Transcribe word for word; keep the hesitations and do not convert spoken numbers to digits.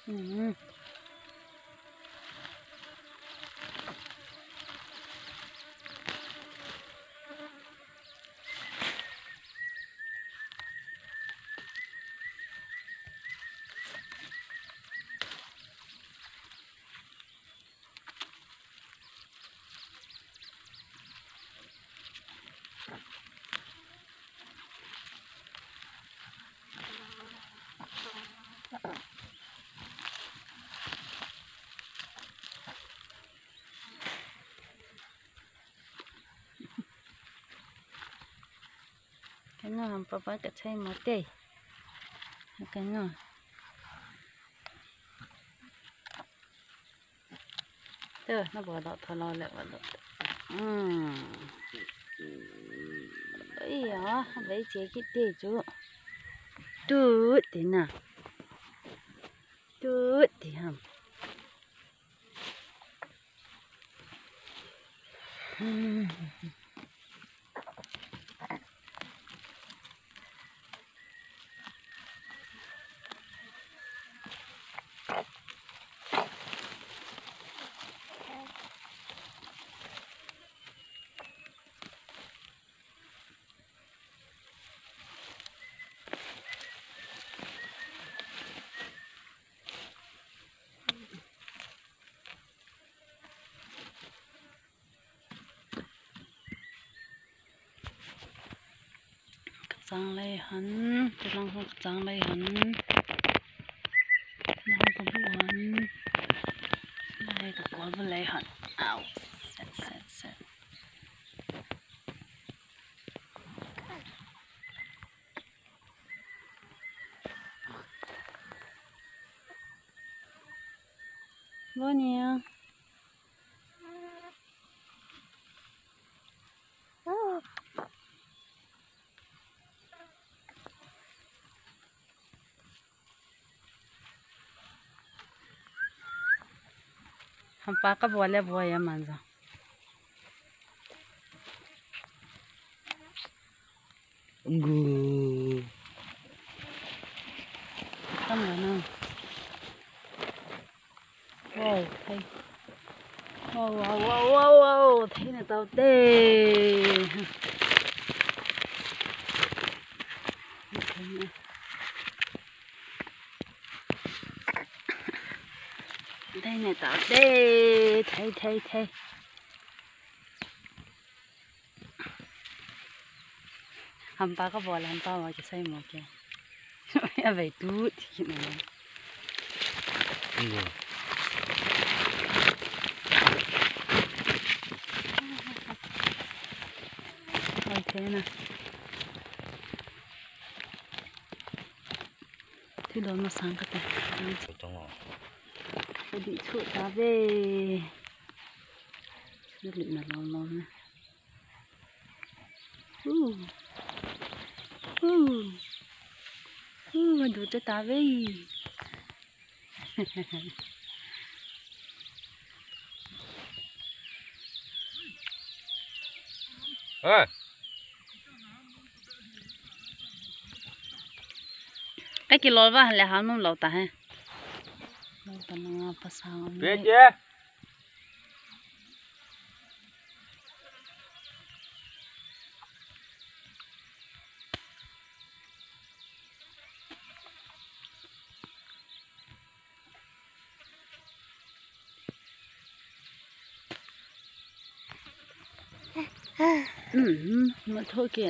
Mhm. Kanga hampa pa ka chai mo te. Kanga. Te, na bo da tho lo le ba da. Hmm. Iya, bai che ki te chu. Tu ti na. Tu ti ham. Kachang lei han, tilang ho kachang lei han. Tilang ho kabu han. Lei kakol bu lei han. Au. Set, set, set. Boni ya. Hampa ka bol le boi a man jong. Gu. Kam na na. Wow, thei. Wow, wow, wow, wow, wow. Thei na tau te. Thei na tau te. Thei, thei, thei. Hampa ka bol, hampa wa kisai mo ke. A vei tu ti ki na. Iya. Oi, thei na. Thei don masang ka te. Ka di chu ta ve. Chu li na lo lo na. Uh. Uh. Uh, du ta ta ve. Hey. Ka kilol va le ha nom lo ta he. Lo ta na pa sa. Pe je. Hmm, ma tho ke.